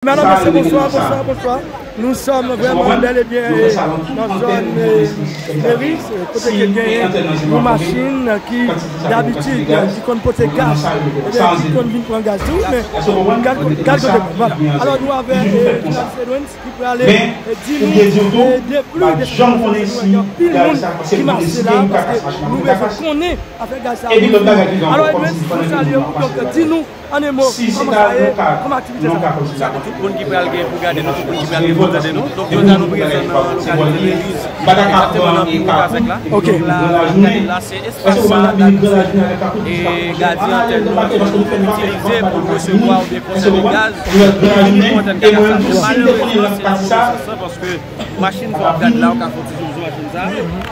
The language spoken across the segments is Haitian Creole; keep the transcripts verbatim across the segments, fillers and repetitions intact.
Madam, mesye, bonswa, bonswa, bonswa. Nou sòm vrèman bèl e byen, eh, nan zòn, eh, Meri, eh, kote ke genyen yon machin ki dabitid, eh, ki konn pote gaz, ebyen, ki konn vin pran gaz tou, men gad, gad kote. Alò, nou avè, eh, jounalis Edwens ki prale, eh, di nou, eh, de pli de sa k pase, gen anpil moun ki mache la, paske nou bezwen konnen afè gaz sa. Alò, Edwens, nou salye w, donk, di nou, an en mo, kòman sa ye, kòman aktivite sa? Sa pou tout moun ki pral gen pou gade nou, tout moun ki pral gen pou tande nou. Donk, jodi a nou prezan nan lokalite Leliz, egzakteman nan Piwo Kazèk la. Ok. Donk la, gade la, se espas sa, e gadyen antèn nou itilize pou resevwa oubyen konsève gaz ki vini pou antèn Kaka sa. Men malerezman, se nan move sans lan, paske machin sa w ap gade la, w ka fè yon ti zoom sou machin sa.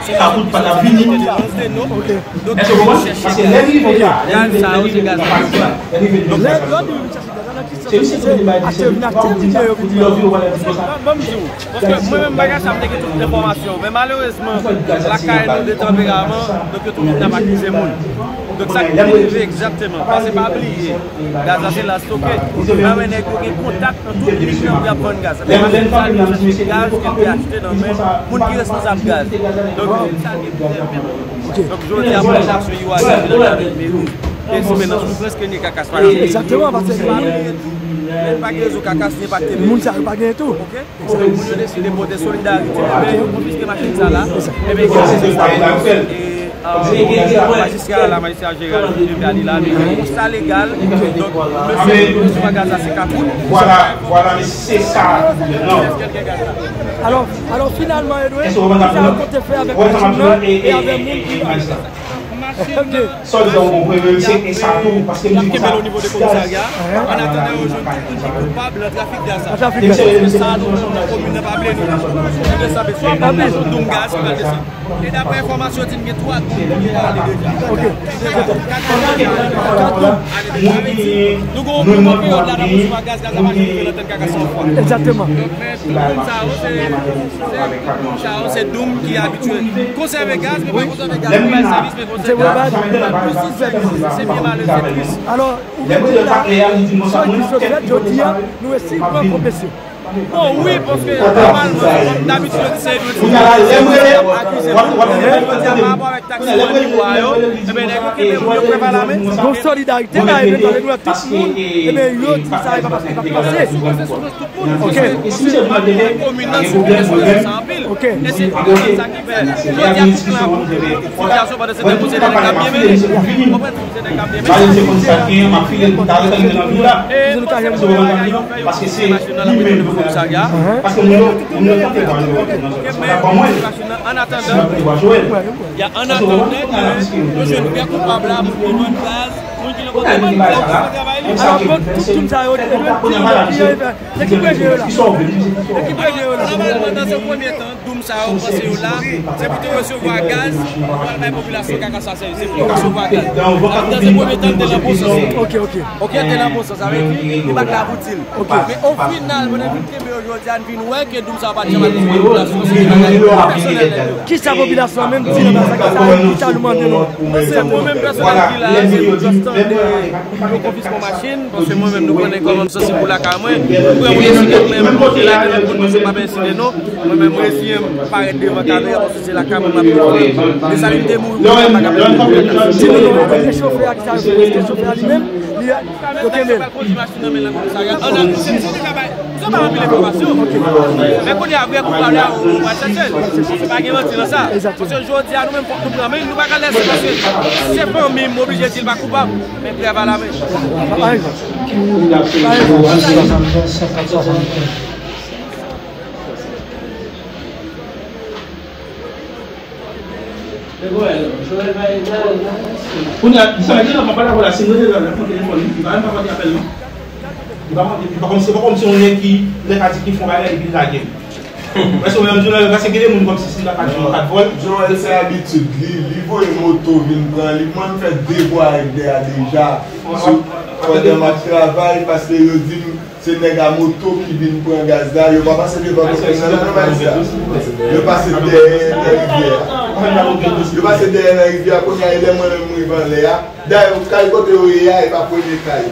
Se yon machin ki soti nan Deno. Donk, yo vin chèche gaz. Gaz sa yo, se gaz nan Deno. Donk, lè yo vin chèche gaz la, nan ki sans yo vin achte, vin achte ti nèg yo vin pran. Ban m di w, paske mwen menm bagay sa, m te gen tout enfòmasyon. Men malerezman, lakay nou de tanperaman, donk yo toujou t ap akize moun. Donk sa k vin rive egzakteman. Paske pa bliye, gaz la se la stoke. Nan men nèg yo gen kontak nan tout lig nan pou y ap vann gaz. Sa fè machin sa vin chèche gaz ke l te achte nan men moun ki responsab gaz. Donk moun sa gen plizyè pèp. Donk jodi a popilasyon Iwaze ki nan avèk meri, e si menaj nou prèske nye Kakas pa kapab. Egzakteman, paske pa bliye tou, men pa gen rezo Kakas, ni pa gen moun sa yo pa gen tou. Ok? Donk moun yo deside pote solidarite, ebyen yo konfiske machin sa la, ebyen ki te sou e, e, majistra la, majistra jeneral Filipe Alila, li di sa legal. Donk mesye ki resevwa gaz la se Kakout. Vwala, vwala, men se sa. Non. Alò, alò finalman, Edwin, kisa yo konte fè avèk machin nan e avèk moun ki la? Machin nan, Sa w di a ou konprann, men se e sa tou, paske m di konsa, gaz, an atandan yo jwenn tout moun ki koupab nan trafik gaz la. Nan trafik gaz. Se sa nou menm nan komin nan pa vle nou. Nou desann, swa pa pran yon doum gaz ki pral desann. E daprè enfòmasyon, yo di m gen twa doum ki prale deja. Ok. Kat doum. Nou gen yon bon peryòd la n ap resevwa gaz, gaz la pa janm rive nan tèt Kakas anfwa. Egzakteman. Donk, men tout moun sa yo, se, se, sa yo, se doum ki abitye konsève gaz, men pa konsève gaz pou bay sèvis, men konsève gaz pou bay plis sèvis. Se byen malere, se tris. Alò, ou menm ki la, sa ki sot fèt jodi a, nou resi pran konfesyon. Bon, wi, paske nòmalman, dabitid, yo di se Edwin Philippe ki ap akize moun, men jodi a, pa rapò avèk taksiman Nibwa yo, ebyen, nèg yo kenbe moun yo prè pa lamen. Gon solidarite la, ebyen, tande nou wè tout moun, ebyen, yo di sa, e pa paske pa pase. Ok. Komin nan sou kesyon sa anpil. Ok. E se sa ki fè jodi a tout lan pou sitiyasyon pandan se tan pou se nèg k ap byen mennen. Ou konprann? Se nèg k ap byen mennen. Paske se moun sa ki gen, m ap file l pou ta ret antre nan vil la. E nou pa se moun bagay yo fè yo pouse machin nan la pou yo konnen komisarya. Paske moun yo, moun yo tante vwa yo. Ok, men pouse machin nan an atandan. Ya, an atandan ke yo jwenn vrè koupab la, moun ki vann gaz, moun ki nan kote, moun ki la pou travay li. Alò, tout, tout moun sa yo, e menm moun yo ki rive, se ki premye yo la? Se ki premye yo la? Nòmalman, nan se premye tan, doum sa yo panse yo la, se pou te resevwa gaz, pou al bay popilasyon Kakas la sèvis, se pou yo resevwa gaz. Nan se premye tan, te nan bon sans. Ok, ok. Ok, te nan bon sans, sa vle di, li pa t la pou di l. Ok. Men o final, pandan n vin kenbe yo jodi a, n vin wè ke doum sa yo pa t janm al resevwa popilasyon, se bagay pèsonèl nèg yo. Kisa popilasyon an menm di nan bagay sa, kisa nou mande nou? Bon, se mwen menm pèsonèl ki la a, se just tande yo konfiske yon machin, paske mwen menm nou konnen kòman m santi pou lakay mwen. Mwen pran yon ensidan, men mwen pote lakay mwen, moun yo pa ensidan non. Mwen menm, mwen eseye m parèt devan kamera, paske se lakay mwen m ap viv. Desalin te mouri, mwen pa ka pèmèt mwen lakay. Di nou non, èske chofè a ki sa yo fè, èske chofè a li menm, li, yo kenbe l? Kondui machin nan men nan komisarya. An atandan, se te ka bay, se pa anpil enfòmasyon. Men kounye a, vrè koupab la, ou pral chèche l. Paske pa gen manti nan sa. Paske jodi a, nou menm, fòk nou pran men, nou pa ka lèse, paske se fanmi m, m oblije di l pa koupab, men prèv alamen. Kounye a, sa vle di, m ap pale avè w la, si m rete la, l ap pran telefòn li, li pa menm pa koute apèl non. Li pa koute, li pa kòmsi, se pa kòmsi yon nèg ki, lè ka di ki fè yon bagay, epi l lage l. Èske w menm, Joel, paske gen de moun kòmsi si l pa ka di yon kat vòl. Joel, se abitid li, li voye moto vin pran li, mwen m fè de bwa avèk dèyè deja, sou, pandan m ap travay, paske yo di m, Se nèg a moto ki vin pran gaz la, yo pa pase devan kote nan, nan, nan, nan, yo pase dèyè nan rivyè a. Yo pase dèyè nan rivyè a, kounye a, e lè mwen menm m rive anlè a. Dayè, kay kote yo ye a, e pa premye kay.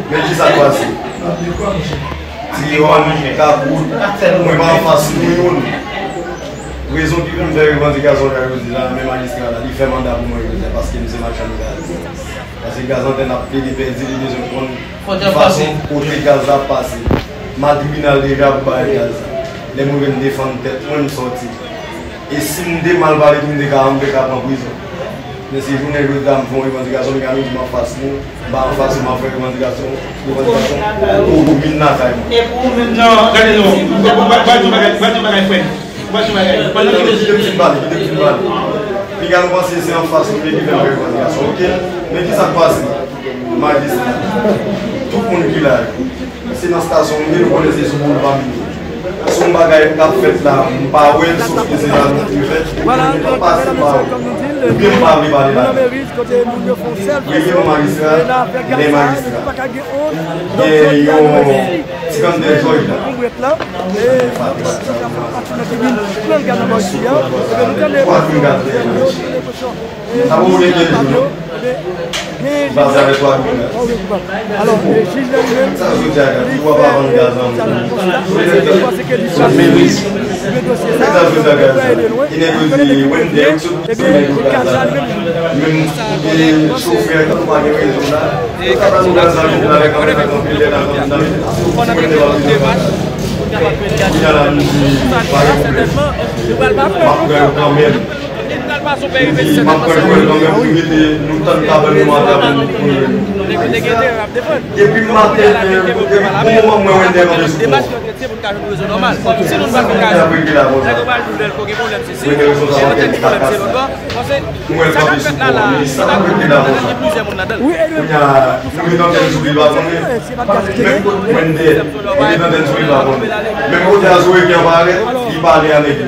Men kisa k pase? Ti Yòn, Kakout, mwen pa anfas nou youn. Rezon ki fè m fè revandikasyon sa yo di la, men majistra la, li fè manda pou mwen jodi a, paske m se machann gaz. Paske gaz antèn ap plede pèdi, li bezwen konn ki fason kote gaz la ap pase. M al tribinal deja pou bagay gaz la. Lè m rive m defann tèt mwen, m sòti. E si m te mal pale tou, m te ka, m te ka pran prizon. Men si jounen jodi a m fè yon revandikasyon, li ka vin di m anfas nou, m pa anfas nou, m ap fè revandikasyon, revandikasyon, pou ou vin lakay mwen. E pou ou menm, non, gade non, m pral di yon bagay, m pral di yon bagay, frè m. M pral di yon bagay. Pandan ke... Kite m fin pale, kite m fin pale. Piga nou panse se anfas nou ki fè revandikasyon, oke? Men kisa k pase? Majistra, tout moun ki la yo, se nan estasyon nou ye, nou konnen se sou boulva nou ye. Si yon bagay k ap fèt la, m pa wè l, sof ke se la nou ki fèt, m pa se pa wè. Oubyen m pa vle pale la. Premye majistra, lè majistra. Gen yon ti kanntè Jòj la. Twa grenn kanntè Jòj. Sa pou gen de jou, non? Li pase avèk twa grenn kanntè. Sa jodi a, gade, ou pa vann gaz anmwey. Sa jodi a, gaz la. Ki nèg yo di, Wendè, ou sot sou nèg yo gaz la. Menm kote chofè, tankou pa gen rezon la. Yo ta ban nou gaz la, vin avèk anpil, anpil lè nan, nan, nan. Kounye a la, nou di, pa gen pwoblèm. M ap pran yo kanmenm. M di, m ap pran jwèl kanmenm pou mete nou tann kabann nou atè pou nou, pou nou. Depi maten, depi bon moman mwen Wendè kanpe sou pon. Wendè kanpe sou pon. Kounye a, nou ret antèn sou li pa konnen. Menm kote Wendè, li ret antèn sou li pa konnen. Menm kote a Zoe ki anparèt, li pale a nèg yo.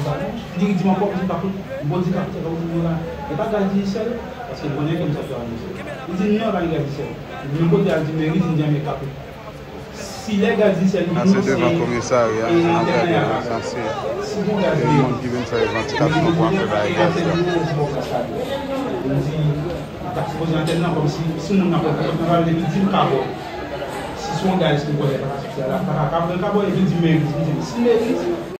konsa non. Li di m ankò, m di kapot. M bon di kapot, sa ka pou di mwen la. E pa gaz Digicel, paske l konnen ke m sot travay misye. Li di m non, pa gen gaz Digicel. Li di m kote a, li di m meri, li di m men kapot. Si lè gaz Digicel li di nou se e entènè a. Si bon gaz li. Moun ki vin fè revandikasyon pou afè bagay gaz la. Li ta sipoze antèn nan kòm si, si moun nan pran kontak nan pale epi di m kabò. Si se yon gaz ki vòlè pa ka soti a la, pa ka pran kabò epi di m meri, di m si meri.